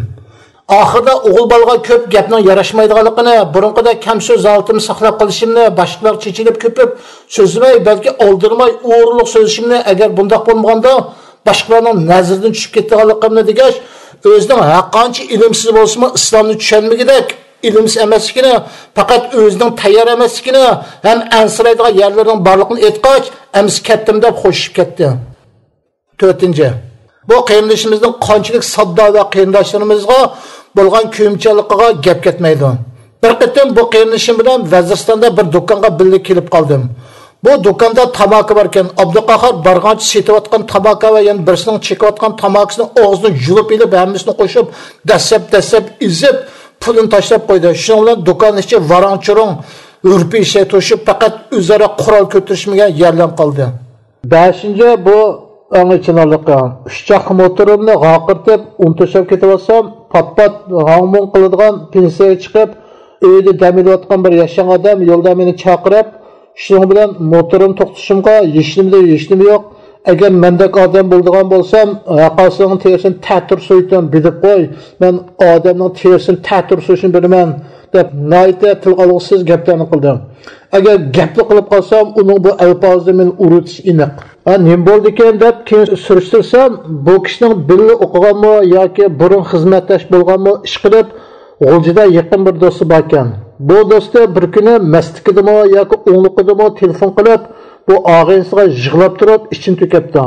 ئاخىرىدا ئوغۇل بالىغا كۆپ گەپنىڭ ياراشمايدىغانلىقىنى، بۇرۇنقىدەك كەم سۆز ھالىتىمنى ساقلاپ قېلىشىمنى، باشقىلارغا چېچىلىپ كۆپۈپ سۆزلىمەي، بەلكى ئالدىرىماي، ئورۇنلۇق سۆزلىشىمنى، ئەگەر بۇنداق بولمىغاندا، باشقىلارنىڭ نەزىرىدىن چۈشۈپ كېتىدىغانلىقىمنى دېگەچ، ئۆزىنىڭ ھەرقانچە ئىلىمسىز بولسىمۇ، ئىسلامنى چۈشەنمىگۈدەك، ئىلىمسىز ئەمەسلىكىنى، پەقەت ئۆزىنىڭ تەييار ئەمەسلىكىنى ھەم ئەنسىرەيدىغان يەرلىرىنىڭ بارلىقىنى ئېيتقاچ، ئەمىسە كەتتىم دەپ خوشلىشىپ كەتتى. تۆتىنچى، بۇ قېرىندىشىمىزنىڭ قانچىلىك ساددا ۋە قېرىنداشلىرىمىزغا بولغان كۆيۈمچانلىقىغا گەپ كەتمەيدۇ. بىر قېتىم بۇ قېرىندىشىم بىلەن ۋەزىرىستاندا بىر دۇكانغا بىللە كېلىپ قالدىم. بۇ دۇكاندا تاماكا باركەن. ئابدۇقاھار بارغانچە سېتىۋاتقان تاماكا ۋە يەنە بىرسىنىڭ چېكىۋاتقان تاماكىسىنى ئاغزىدىن يۇلۇپ ئېلىپ، ھەممىسىنى قوشۇپ، دەسسەپ-دەسسەپ ئېزىپ، پۇلىنى تاشلاپ قويدى. شۇنىڭ بىلەن دۇكان ئىچى ۋاراڭ-چۇرۇڭ، ھۈرپە-ئېشەك توشۇپ، پەقەت ئۆزئارا قورال كۆتۈرۈشمىگە يەرلەم قالدى. بەشىنچى، بۇ ئەڭ ئېچىنارلىقى. ئۈچ چاققا موتورۇمنى ھاقىرتىپ، ئۇنتۇشاپ كېتىۋاتسام، پات-پات ھاڭ-مۇڭ قىلىدىغان پېنسىيەگە چىقىپ، ئۆيدە دەم ئېلىۋاتقان بىر ياشانغان ئادەم يولدا مېنى چاقىرىپ، شۇنىڭ بىلەن موتورۇمنى توختىتىشىمغا ھېچنېمە، ھېچنېمە يوق. ئەگەر مەندەك ئادەم بولىدىغان بولسام، ھەققاسىنىڭ تېرىسىنى تەتۈر سويۇتتۇم، بىلىپ قوي. مەن ئادەمنىڭ تېرىسىنى تەتۈر سويۇشنى بىلىمەن، دەپ ناھايىتى تىلغا ئالغۇسىز گەپلەرنى قىلدى. ئەگەر گەپلا قىلىپ قالسام، ئۇنىڭ بۇ ئەلپازىدا مېنى ئۇرۇۋېتىشى ئېنىق. ھە، نېمە بولدىكىن دەپ كېيىن سۈرۈشتۈرسەم، بۇ كىشىنىڭ بىللە ئوقۇغانمۇ ياكى بۇرۇن خىزمەتداش بولغانمۇ، ئىشقىلىپ غۇلجىدا يېقىن بىر دوستى باركەن. بۇ دوستى بىر كۈنى مەستلىكىدىمۇ ياكى ئوڭلۇقىدىمۇ تېلېفون قىلىپ، بۇ ئاغىنىسىغا يىغلاپ تۇرۇپ ئىچىنى تۆكەپتۇ.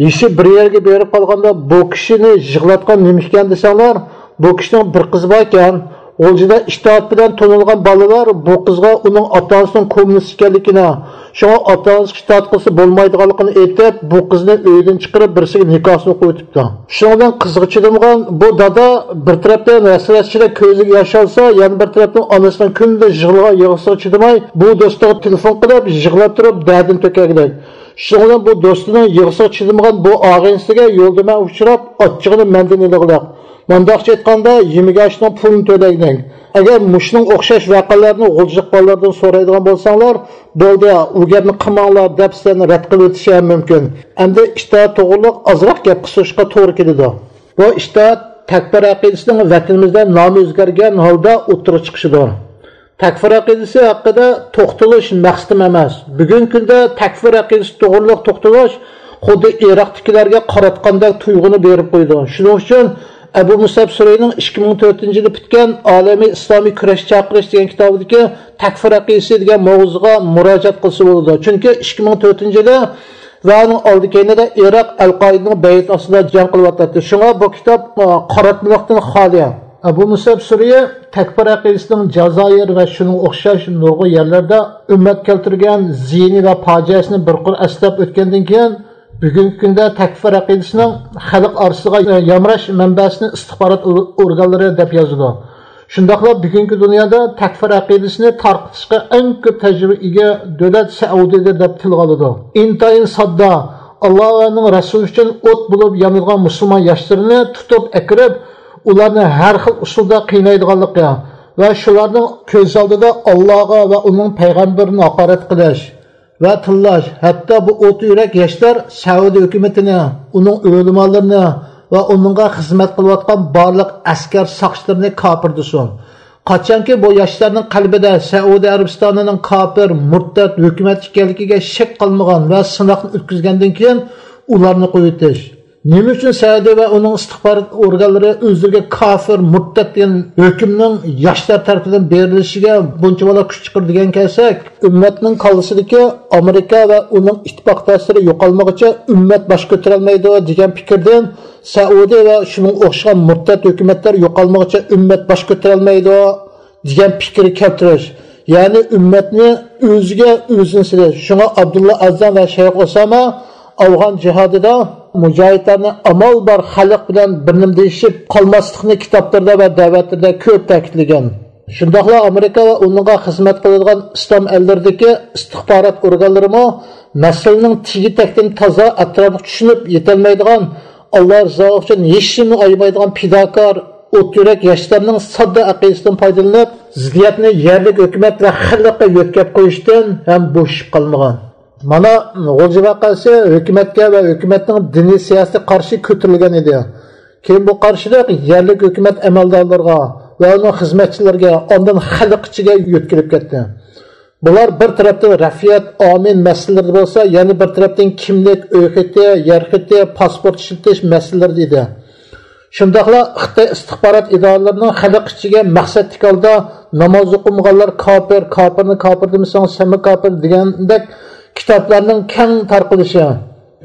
يېشى بىر يەرگە بېرىپ قالغاندا، بۇ كىشىنى يىغلاتقان نېمە ئىكەن دېسەڭلار، بۇ كىشىنىڭ بىر قىزى باركەن. غۇلجىدا ئىتائەت بىلەن تونۇلغان بالىلار بۇ قىزغا ئۇنىڭ ئاتا-ئانىسىنىڭ كوممۇنىست ئىكەنلىكىنى، شۇڭا ئاتا-ئانىسىغا ئىتائەت قىلسا بولمايدىغانلىقىنى ئېيتىپ، بۇ قىزنى ئۆيدىن چىقىرىپ، بىرسىگە نىكاھسىنى ئوقۇۋېتىپتۇ. شۇنىڭ بىلەن قىزغا چىدىمىغان بۇ دادا بىر تەرەپتىن ھەسرەت ئىچىدە كۆزىگە ياش ئالسا، يەنە بىر تەرەپتىن ئانىسىنىڭ كۈندە يىغلىغان يىغىسىغا چىدىماي، بۇ دوستىغا تېلېفون قىلىپ، يىغلاپ تۇرۇپ دەردىنى تۆكەرگىدەك. شۇنىڭ بىلەن بۇ دوستىنىڭ يىغىسىغا چىدىمىغان بۇ ئاغىنىسىگە يولدا مەن ئۇچراپ، ئاچچىقىنى مەندىن ئېلىغىلىق. مۇنداقچە ئېيتقاندا، يېمىگە ئاشنىڭ پۇلىنى تۆلەيدىغان. ئەگەر مۇشۇنىڭغا ئوخشاش ۋەقەلەرنى غۇلجىلىق بالىلاردىن سورايدىغان بولساڭلار، بولدى، ئۇ گەپنى قىلماڭلار دەپ سىلەرنى رەت قىلىۋېتىشى ھەم مۇمكىن. ئەمدى ئىتائەت توغرۇلۇق ئازراق گەپ قىلىشقا توغرا كېلىدۇ. بۇ ئىتائەت تەكفىر ئەقىدىسىنىڭ ۋەتىنىمىزدە نامى ئۆزگەرگەن ھالدا ئوتتۇرىغا چىقىشىدۇر. تەكفىر ئەقىدىسى ھەققىدە توختىلىش مەقسىتىم ئەمەس. بۈگۈنكى كۈندە تەكفىر ئەقىدىسى توغرىلىق توختىلىش خۇددى ئىراقتىكىلەرگە قاراتقاندەك تۇيغۇنى بېرىپ قويىدۇ. شۇنىڭ ئۈچۈن ئەبۇ مۇسەب سۈرىنىڭ ئىككى مىڭ تۆتىنچى يىلى پۈتكەن ئالەمىي ئىسلامىي كۈرەش چاقىرىش دېگەن كىتابىدىكى تەكفىر ئەقىدىسى دېگەن ماۋزۇغا مۇراجىئەت قىلسا بولىدۇ. چۈنكى ئىككى مىڭ تۆتىنچى يىلى ۋە ئۇنىڭ ئالدى كەينىدە ئىراق ئەل-قائىدىنىڭ بەيت ئاستىدا جەڭ قىلىۋاتاتتى. شۇڭا بۇ كىتاب، ئا، قاراتمىلىقتىن خالىي. ئەبۇ مۇسەب سۈرى تەكفىر ئەقىدىسىنىڭ جازايىر ۋە شۇنىڭغا ئوخشاش نۇرغۇن يەرلەردە ئۈممەت كەلتۈرگەن زىيىنى ۋە پاجىئەسىنى بىر قۇر ئەسلەپ ئۆتكەندىن كېيىن، بۈگۈنكى كۈندە تەكفىر ئەقىدىسىنىڭ خەلق ئارىسىغا يامراش مەنبەسىنى ئىستىخبارات ئور-، ئورگانلىرى دەپ يازىدۇ. شۇنداقلا بۈگۈنكى دۇنيادا تەكفىر ئەقىدىسىنى تارقىتىشقا ئەڭ كۆپ تەجرىبىگە ئىگە دۆلەت سەئۇدىدۇر دەپ تىلغا ئالىدۇ. ئىنتايىن ساددا، ئاللا ۋە ئۇنىڭ رەسۇلى ئۈچۈن ئوت بولۇپ يانىدىغان مۇسۇلمان ياشلىرىنى تۇتۇپ ئەكىرىپ، ئۇلارنى ھەر خىل ئۇسۇلدا قىينايدىغانلىقى ۋە شۇلارنىڭ كۆز ئالدىدا ئاللاغا ۋە ئۇنىڭ پەيغەمبىرىنى ھاقارەت قىلىش ۋە تىللاش، ھەتتا بۇ ئوت يۈرەك ياشلار سەئۇدى ھۆكۈمىتىنى، ئۇنىڭ ئۆلىمالىرىنى ۋە ئۇنىڭغا خىزمەت قىلىۋاتقان بارلىق ئەسكەر ساقچىلىرىنى كاپىر دېسۇن. قاچانكى بۇ ياشلارنىڭ قەلبىدە سەئۇدى ئەرەبىستانىنىڭ كاپىر، مۇرتەت ھۆكۈمەت ئىكەنلىكىگە شەك قالمىغان ۋە سىناقنى ئۆتكۈزگەندىن كېيىن ئۇلارنى قويۇۋېتىش. نېمە ئۈچۈن سەئۇدى ۋە ئۇنىڭ ئىستىخبارات ئورگانلىرى ئۆزلىرىگە كاپىر، مۇرتەت دېگەن ھۆكۈمنىڭ ياشلار تەرىپىدىن بېرىلىشىگە بۇنچىۋالا كۈچ چىقىرىدىغان كەلسەك، ئۈممەتنىڭ كاللىسىدىكى ئامېرىكا ۋە ئۇنىڭ ئىتتىپاقداشلىرى يوقالمىغۇچە ئۈممەت باش كۆتۈرەلمەيدۇ دېگەن پىكىردىن سەئۇدى ۋە شۇنىڭغا ئوخشىغان مۇرتەت ھۆكۈمەتلەر يوقالمىغۇچە ئۈممەت باش كۆتۈرەلمەيدۇ دېگەن پىكىر كەلتۈرۈش، يەنى ئۈممەتنى ئۆزىگە ئۆزىنى سېلىش. شۇڭا ئابدۇللا ئەزەم ۋە شەيخ ئوسامە ئافغان جىھادىدا مۇجاھىدلارنى ئامال بار خەلق بىلەن بىر نېمە دېيىشىپ قالماسلىقنى كىتابلىرىدا ۋە دەۋەتلىرىدە كۆپ تەكىتلىگەن. شۇنداقلا ئامېرىكا ۋە ئۇنىڭغا خىزمەت قىلىدىغان ئىسلام ئەللىرىدىكى ئىستىخبارات ئورگانلىرىمۇ مەسىلىنىڭ تېگى-تەكتىن تازا ئەتراپلىق چۈشىنىپ يېتەلمەيدىغان، ئاللا رىزالىقى ئۈچۈن ھېچنېمىنى ئايىمايدىغان پىداكار، ئوت يۈرەك ياشلارنىڭ ساددا ئەقىدىسىدىن پايدىلىنىپ، زىددىيەتنى يەرلىك ھۆكۈمەت ۋە خەلققە يۆتكەپ قويۇشتىن ھەم بوشىشىپ قالمىغان. مانا، غۇلجا ۋەقەسى ھۆكۈمەتكە ۋە ھۆكۈمەتنىڭ دىنىي سىياسىتىگە قارشى كۆتۈرۈلگەن ئىدى. كېيىن بۇ قارشىلىق يەرلىك ھۆكۈمەت ئەمەلدارلىرىغا ۋە ئۇنىڭ خىزمەتچىلىرىگە، ئاندىن خەلق ئىچىگە يۆتكىلىپ كەتتى. بۇلار بىر تەرەپتىن رەفىيەت، ئامىن مەسىلىلىرىدە بولسا، يەنە بىر تەرەپتىن كىملىك، ئۆي خېتى، يەر خېتى، پاسپورت ئىشلىتىش مەسىلىلىرىدە ئىدى. شۇنداقلا خىتاي ئىستىخبارات ئىدارىلىرىنىڭ خەلق ئىچىگە مەقسەتلىك ھالدا ناماز ئوقۇمىغانلار كاپىر، كاپىرنى كاپىر دېمىسەڭ سەنمۇ كاپىر دېگەندەك كىتابلارنىڭ كەڭ تارقىلىشى.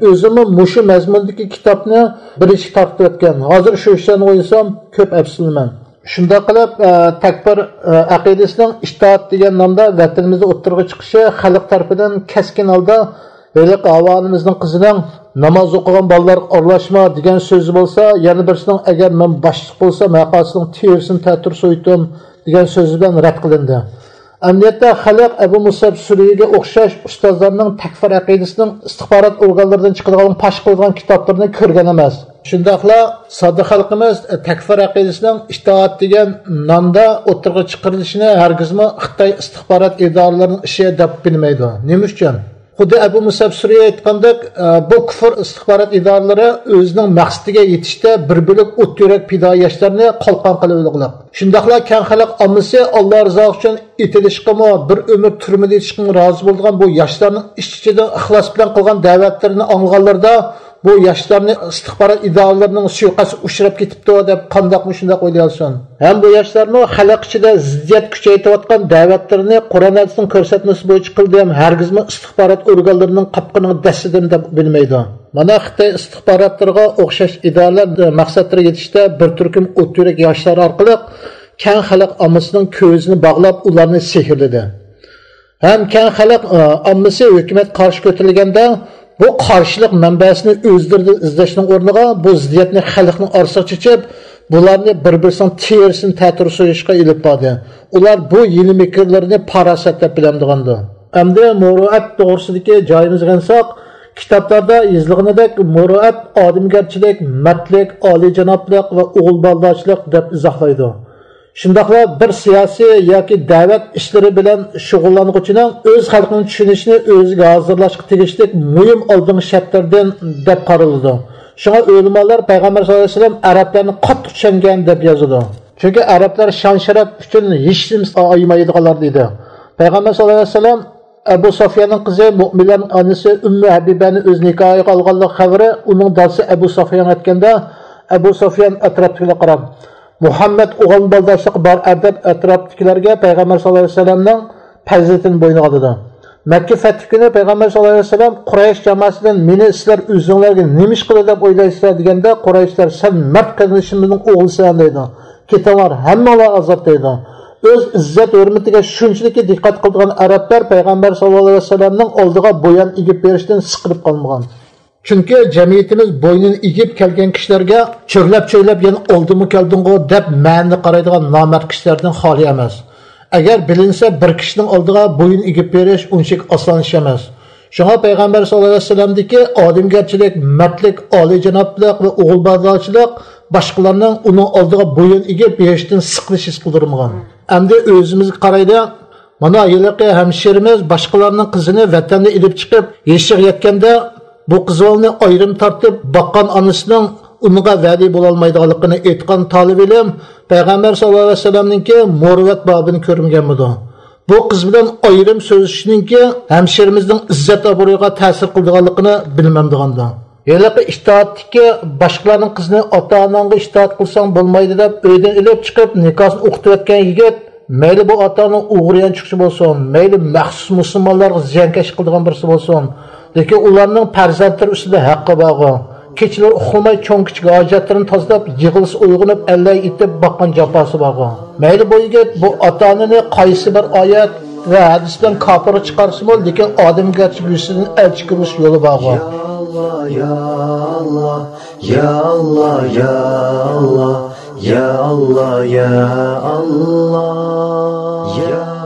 ئۆزۈممۇ مۇشۇ مەزمۇندىكى كىتابنى بىر ئىككى تارقىتىۋەتكەن. ھازىر شۇ ئىشلارنى ئويلىسام كۆپ ئەپسۇسلىنىمەن. شۇنداق قىلىپ، ئە، تەكفىر، ئە، ئەقىدىسىنىڭ ئىتائەت دېگەن نامدا ۋەتىنىمىزدە ئوتتۇرىغا چىقىشى خەلق تەرىپىدىن كەسكىن ھالدا ھېلىقى ھاۋا ئانىمىزنىڭ قىزىنىڭ «ناماز ئوقۇغان بالىلارغا ئارىلاشما» دېگەن سۆزى بولسا، يەنە بىرسىنىڭ «ئەگەر مەن باشلىق بولسام، ھەرقايسىنىڭ تېرىسىنى تەتۈر سويۇتتۇم» دېگەن سۆزى بىلەن رەت قىلىندى. ئەمەلىيەتتە خەلق ئەبۇ مۇسەب سۈرىيگە ئوخشاش ئۇستازلارنىڭ تەكفىر ئەقىدىسىنىڭ ئىستىخبارات ئورگانلىرىدىن چىقىدىغان پاش قىلىدىغان كىتابلىرىنى كۆرگەن ئەمەس. شۇنداقلا ساددا خەلقىمىز تەكفىر ئەقىدىسىنىڭ ئىتائەت دېگەن نامدا ئوتتۇرىغا چىقىرىلىشىنى ھەرگىزمۇ خىتاي ئىستىخبارات ئىدارىلىرىنىڭ ئىشى دەپ بىلمەيدۇ. نېمە ئۈچۈن؟ خۇددى ئەبۇ مۇسەب سۈرىيە ئېيتقاندەك، ئە، بۇ كۇفر ئىستىخبارات ئىدارىلىرى ئۆزىنىڭ مەقسىتىگە يېتىشتە بىر بۆلەك ئوت يۈرەك پىدائىي ياشلارنى قالقان قىلىۋالغۇلۇق. شۇنداقلا كەڭ خەلق ئاممىسى ئاللا رىزاسى ئۈچۈن ئېتىلىشقىمۇ، بىر ئۆمۈر تۈرمىدە يېتىشقىمۇ رازى بولىدىغان بۇ ياشلارنىڭ ئىچ-ئىچىدىن ئىخلاس بىلەن قىلغان دەۋەتلىرىنى ئاڭلىغانلىرىدا، بۇ ياشلارنى ئىستىخبارات ئىدارىلىرىنىڭ سۇيىقەستىگە ئۇچراپ كېتىپتۇ دەپ قانداقمۇ شۇنداق ئويلايالىسۇن؟ ھەم بۇ ياشلارمۇ خەلق ئىچىدە زىددىيەت كۈچەيتىۋاتقان دەۋەتلىرىنى قۇرئان ھەدىسنىڭ كۆرسەتمىسى بويىچە قىلدىم، ھەرگىزمۇ ئىستىخبارات ئورگانلىرىنىڭ قاپىقىنىڭ دەسسىدىم دەپ بىلمەيدۇ. مانا خىتاي ئىستىخباراتلىرىغا ئوخشاش ئىدارىلەر مەقسەتلىرىگە يېتىشتە بىر تۈركۈم ئوت يۈرەك ياشلار ئارقىلىق كەڭ خەلق ئاممىسىنىڭ كۆزىنى باغلاپ، ئۇلارنى سېھىرلىدى. ھەم كەڭ خەلق، ئە، ئاممىسى ھۆكۈمەت قارشى كۆتۈرۈلگەندە، بۇ قارشىلىق مەنبەسىنى ئۆزلىرىدىن ئىزدەشنىڭ ئورنىغا، بۇ زىددىيەتنى خەلقنىڭ ئارىسىغا چېچىپ، بۇلارنى بىر-بىرسىنىڭ تېرىسىنى تەتۈر سويۇشقا ئېلىپ باردى. ئۇلار بۇ ھىيلە-مىكىرلىرىنى پاراسەت دەپ بىلەمدىغاندۇ. ئەمدى مۇرۇئەت توغرىسىدىكى جايىمىزغا كەلسەك، كىتابلاردا يېزىلغىنىدەك، مۇرۇئەت ئادەمگەرچىلىك، مەردلىك، ئالىيجانابلىق ۋە ئوغۇل بالىدارچىلىق دەپ ئىزاھلايدۇ. شۇنداقلا بىر سىياسىي ياكى دەۋەت ئىشلىرى بىلەن شۇغۇللانغۇچىنىڭ ئۆز خەلقىنىڭ چۈشىنىشىنى ئۆزىگە ھازىرلاشقا تېگىشلىك مۇھىم ئالدىنقى شەرتلەردىن دەپ قارىلىدۇ. شۇڭا ئۆلىمالار پەيغەمبەر ساللاللاھۇ ئەلەيھى ۋەسەللەم ئەرەبلەرنى قاتتىق چۈشەنگەن دەپ يازىدۇ. چۈنكى ئەرەبلەر شان-شەرەپ ئۈچۈن ھېچنېمىسىنى ئايىمايدىغانلار ئىدى. پەيغەمبەر ساللاللاھۇ ئەلەيھى ۋەسەللەم ئەبۇ سۇفياننىڭ قىزى مۇئمىنىلەرنىڭ ئانىسى ئۈممۇ ھەبىبەنى ئۆز نىكاھىغا ئالغانلىق خەۋىرى ئۇنىڭ دادىسى ئەبۇ سۇفيانغا يەتكەندە، ئەبۇ سۇفيان ئەتراپتىكىلەرگە قاراپ، «مۇھەممەد ئوغۇل بالداشلىقى بار ئەر» دەپ ئەتراپتىكىلەرگە پەيغەمبەر ساللاللاھۇ ئەلەيھى ۋەسەللەمنىڭ پەزىلىتىنى بوينىغا ئالىدۇ. مەككە پەتھى كۈنى پەيغەمبەر ساللاللاھۇ ئەلەيھى ۋەسەللەم قۇرەيش جامائىسىدىن، «مېنى سىلەر ئۆزۈڭلارگە نېمە ئىش قىلدى دەپ ئويلايسىلەر؟» دېگەندە، قۇرەيشلەر، «سەن مەرد قېرىندىشىمىزنىڭ ئوغلىسەن» دەيدۇ. «كېتىڭلار، ھەممىڭلار ئازاد» دەيدۇ. ئۆز ئىززەت ھۆرمىتىگە شۇنچىلىكى دىققەت قىلىدىغان ئەرەبلەر پەيغەمبەر ساللاللاھۇ ئەلەيھى ۋەسەللەمنىڭ ئالدىغا بويۇن ئېگىپ بېرىشتىن سىقىلىپ قالمىغان. چۈنكى جەمئىيىتىمىز بوينىنى ئېگىپ كەلگەن كىشىلەرگە «چۆرلەپ-چۆرلەپ يەنە ئالدىمغا كەلدىڭغۇ» دەپ مەنىدە قارايدىغان نامەرد كىشىلەردىن خالىي ئەمەس. ئەگەر بىلىنسە، بىر كىشىنىڭ ئالدىغا بويۇن ئېگىپ بېرىش ئۇنچىلىك ئاسان ئىش ئەمەس. شۇڭا پەيغەمبەر ساللاللاھۇ ئەلەيھى ۋەسەللەمدىكى ئادەمگەرچىلىك، مەردلىك، ئالىيجانابلىق ۋە ئوغۇل بالىدارچىلىق باشقىلارنىڭ ئۇنىڭ ئالدىغا بويۇن ئېگىپ بېرىشتىن سىقىلىش ھېس قىلدۇرمىغان. ئەمدى ئۆزىمىزگە قارايلى. مانا ھېلىقى ھەمشىرىمىز باشقىلارنىڭ قىزىنى ۋەتەندىن ئېلىپ چىقىپ، يېشىغا يەتكەندە، بۇ قىزىۋالنى ئايرىم تارتىپ باققان ئانىسىنىڭ ئۇنىڭغا ۋەلىي بولالمايدىغانلىقىنى ئېيتقان تالىپ ئىلىم پەيغەمبەر ساللاللاھۇ ئەلەيھى ۋەسەللەمنىڭكى مۇرۇئەت بابىنى كۆرمىگەنمىدۇ؟ بۇ قىز بىلەن ئايرىم سۆزلىشىشنىڭكى ھەمشىرىمىزنىڭ ئىززەت-ئابرۇيىغا تەسىر قىلىدىغانلىقىنى بىلمەمدىغاندۇ؟ ھېلىقى ئىتائەتتىكى باشقىلارنىڭ قىزىنى «ئاتا-ئاناڭغا ئىتائەت قىلساڭ بولمايدۇ» دەپ ئۆيدىن ئېلىپ چىقىپ نىكاسىنى ئوقۇتۇۋەتكەن يىگىت، مەيلى بۇ ئاتا-ئانا ئوغرى-يانچۇقچى بولسۇن، مەيلى مەخسۇس مۇسۇلمانلارغا زىيانكەشلىك قىلىدىغان بىرسى بولسۇن، لېكىن ئۇلارنىڭ پەرزەنتلىرى ئۈستىدە ھەققى بارغۇ. كېچىلىرى ئۇخلىماي چوڭ-كىچىك ھاجەتلىرىنى تازىلاپ، يىغلىسا ئويغىنىپ، ئەللەي ئېتىپ باققان جاپاسى بارغۇ. مەيلى بۇ يىگىت بۇ ئاتا-ئانىنى قايسى بىر ئايەت ۋە ھەدىس بىلەن كاپىرغا چىقارسىمۇ، لېكىن ئادەمگەرچىلىك يۈزىسىدىن ئەلچى كۆرۈنۈش يولى بارغۇ. يا ئاللا، يا ئاللا، يا ئاللا، يا ئاللا، يا ئاللا، يا ئاللا.